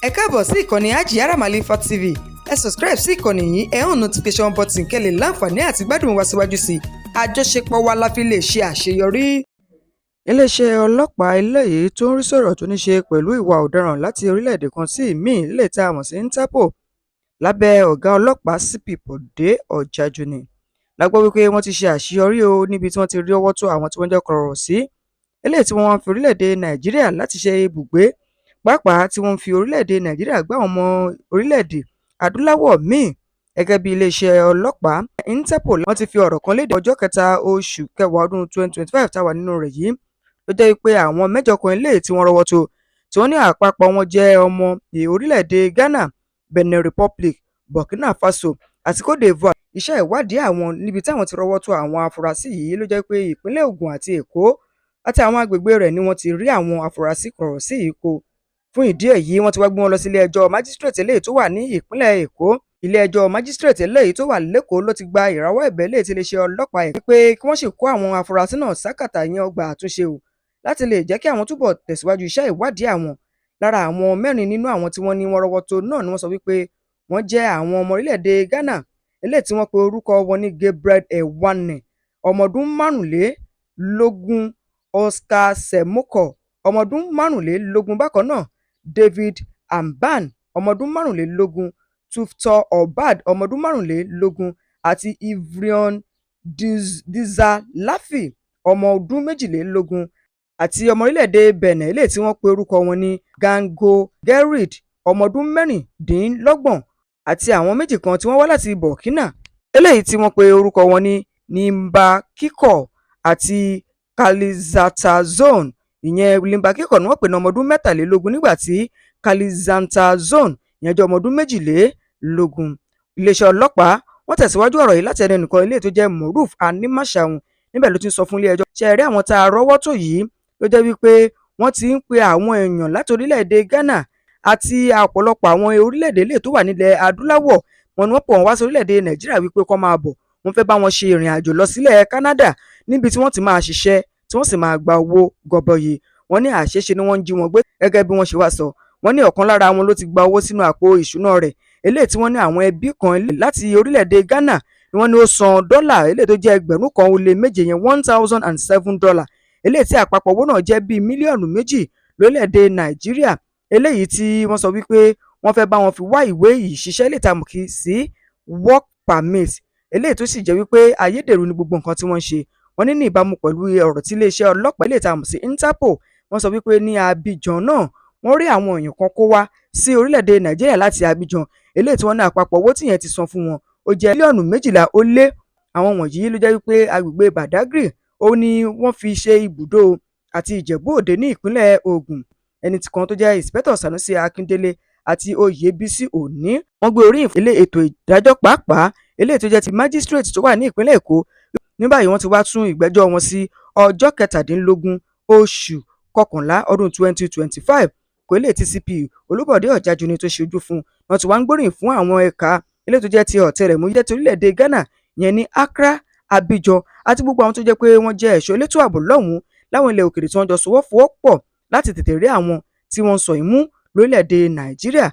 Ẹ káàbọ̀ sí ìkànnì Hajiyara Malifa TV. Ẹ subscribe sí ìkànnì yìí, ẹ hàn notification button kẹ́ lè láǹfààní àti gbádùn wa síwájú sí i. Àjọṣepọ̀ wa la fi lè ṣe àṣeyọrí. Iléeṣẹ́ ọlọ́pàá eléyìí tó ń rí sọ̀rọ̀ tó ní ṣe pẹ̀lú ìwà ọ̀daràn láti orílẹ̀-èdè kan sí ìmíì lè tá a mọ̀ sí Interpol, lábẹ́ ọ̀gá ọlọ́pàá CP Bọ́dé Ọ̀jájúní, la gbọ́ wípé wọ́n ti ṣe àṣeyọrí o níbi tí wọ́n ti rí ọwọ́ tó àwọn tí wọ́n jẹ́ kọ̀rọ̀rọ̀ sí eléyìí tí wọ́n wá ń fi orílẹ̀-èdè Nàìjíríà láti ṣe ibùgbé, pàápàá tí wọ́n ń fi orílẹ̀-èdè Nàìjíríà gbá àwọn ọmọ orílẹ̀-èdè adúláwọ̀ míì. Gẹ́gẹ́ bí iléeṣẹ́ ọlọ́pàá Interpol, wọ́n ti fi ọ̀rọ̀ kan léde ọjọ́ 3 oṣù kẹwàá ọdún 2025 tá a wà nínú rẹ̀ yìí, ló jẹ́ pé àwọn 8 kan eléyìí tí wọ́n rọ́wọ́ tó, tí wọ́n ní àpapọ̀ wọn jẹ́ ọmọ orílẹ̀-èdè Ghana, Benin Republic, Burkina Faso àti Côte d'Ivoire. Iṣẹ́ ìwádìí àwọn níbi táwọn ti rọ́wọ́ tó àwọn afurasí yìí ló jẹ́ pé ìpínlẹ̀ Ògùn àti Èkó àti àwọn agbègbè rẹ̀ ni wọ́n ti rí àwọn afurasí kọ̀rọ̀ sí yìí kó. Fún ìdí èyí, wọ́n ti wá gbé wọn lọ sí ilé-ẹjọ́ májísrèètì eléyìí tó wà ní ìpínlẹ̀ Èkó. Ilé-ẹjọ́ májísrèètì eléyìí tó wà lÉkòó ló ti gba ìrawọ́ ẹ̀bẹ̀ eléyìí tí iléeṣẹ́ ọlọ́pàá ẹ̀ pé kí wọ́n sì kó àwọn afurasí náà sákàtà ìyẹn ọgbà àtúnṣe o, láti lè jẹ́ kí àwọn túbọ̀ tẹ̀síwájú iṣẹ́ ìwádìí àwọn. Lára àwọn 4 nínú àwọn tí wọ́n ní wọ́n rọ́wọ́ tó náà ni wọ́n sọ wípé wọ́n jẹ́ àwọn ọmọ orílẹ̀-èdè Ghana eléyìí tí wọ́n pe orúkọ wọn ní Gabriel Ewane, ọmọ ọdún 25, Oscar Semoko, ọmọ ọdún 25 bákan náà, David Amban, ọmọ ọdún 25, Tufto Obad, ọmọ ọdún 25, àti Ivrion Dzalafi, ọmọ ọdún 22, àti ọmọ orílẹ̀-èdè Benin eléyìí tí wọ́n pe orúkọ wọn ní Gango Gerrid, ọmọ ọdún 26, àti àwọn 2 kan tí wọ́n wá láti Burkina eléyìí tí wọ́n pe orúkọ wọn ní Limbakiko àti Kalizatazone. Ìyẹn Limbakiko ni wọ́n pè ní ọmọ ọdún 23, nígbà tí Kalizatazone ìyẹn jẹ́ ọmọ ọdún 22. Iléeṣẹ́ ọlọ́pàá wọ́n tẹ̀síwájú ọ̀rọ̀ yìí láti ẹnu ẹnìkan eléyìí tó jẹ́ Moruf Animashaun. Níbẹ̀ ló ti ń sọ fún ilé-ẹjọ́ ṣe rí àwọn tá a rọ́wọ́ tó yìí, ló jẹ́ wípé wọ́n ti ń pe àwọn èèyàn láti orílẹ̀-èdè Ghana àti ọ̀pọ̀lọpọ̀ àwọn orílẹ̀-èdè eléyìí tó wà nílẹ̀ adúláwọ̀. Wọn ni wọ́n pè wọ́n wá sí orílẹ̀-èdè Nàìjíríà wípé kó máa bọ̀, wọ́n fẹ́ bá wọn ṣe ìrìn àjò lọ sílẹ̀ Canada, níbi tí wọ́n ti máa ṣiṣẹ́ tí wọ́n sì máa gba owó gọbọi. Wọ́n ní àṣeṣe ni wọ́n ń jí wọn gbé. Gẹ́gẹ́ bí wọ́n ṣe wá sọ, wọ́n ní ọ̀kan lára wọn ló ti gba owó sínú àpò ìṣúná rẹ̀ eléyìí tí wọ́n ní àwọn ẹbí kan láti orílẹ̀-èdè Ghana ni wọ́n ní ó san dọ́là eléyìí tó jẹ́ 1,007 yẹn, $1,007, eléyìí tí àpapọ̀ owó náà jẹ́ bíi mílíọ̀nù 2 lórílẹ̀-èdè Nàìjíríà, eléyìí tí wọ́n sọ wípé wọ́n fẹ́ bá wọn fi wá ìwé ìṣiṣẹ́ eléyìí tá a mọ̀ sí work permit, eléyìí tó sì jẹ́ wípé ayédèrú ni gbogbo nǹkan tí wọ́n ń ṣe. Wọ́n ní ní ìbámu pẹ̀lú ọ̀rọ̀ tí iléeṣẹ́ ọlọ́pàá eléyìí tá a mọ̀ sí Interpol, wọ́n sọ wípé ní Abidjan náà, wọ́n rí àwọn èèyàn kan kó wá sí orílẹ̀-èdè Nàìjíríà láti Abidjan, eléyìí tí wọ́n ní àpapọ̀ owó tíyẹn ti san fún wọn ó jẹ́ mílíọ̀nù 12 ó lé. Àwọn wọ̀nyí ló jẹ́ wípé agbègbè Badagry ó ní wọ́n fi ṣe ibùdó àti Ìjẹ̀bú Òde ní ìpínlẹ̀ Ògùn. Ẹni kan tó jẹ́ Inspector Sanusi Akíndélé àti Oyèbísí Òní, wọ́n gbé oríyìn fún ilé ètò ìdájọ́, pàápàá eléyìí tó jẹ́ ti májísrèètì tó wà ní ìpínlẹ̀ Èkó. Ní báyìí, wọ́n ti wá sún ìgbẹ́jọ́ wọn sí ọjọ́ 17 oṣù kọkànlá ọdún 2025. Kò eléyìí tí CP Olúbọ̀dé Ọ̀jájúní tó ṣojú fún wọn ti wá ń gbóríyìn fún àwọn ẹ̀ka eléyìí tó jẹ́ ti ọ̀tẹlẹ̀múyẹ́ ti orílẹ̀-èdè Ghana, ìyẹn ní Accra, Abidjan, àti gbogbo àwọn tó jẹ́ pé wọ́n jẹ́ ẹ̀ṣọ́ elétò ààbò lọ́hùn-ún láwọn ilẹ̀ òkèèrè tí wọ́n jọ fọwọ́sowọ́pọ̀ láti tètè rí àwọn tí wọ́n ń sọ yìí mú lórílẹ̀-èdè Nàìjíríà.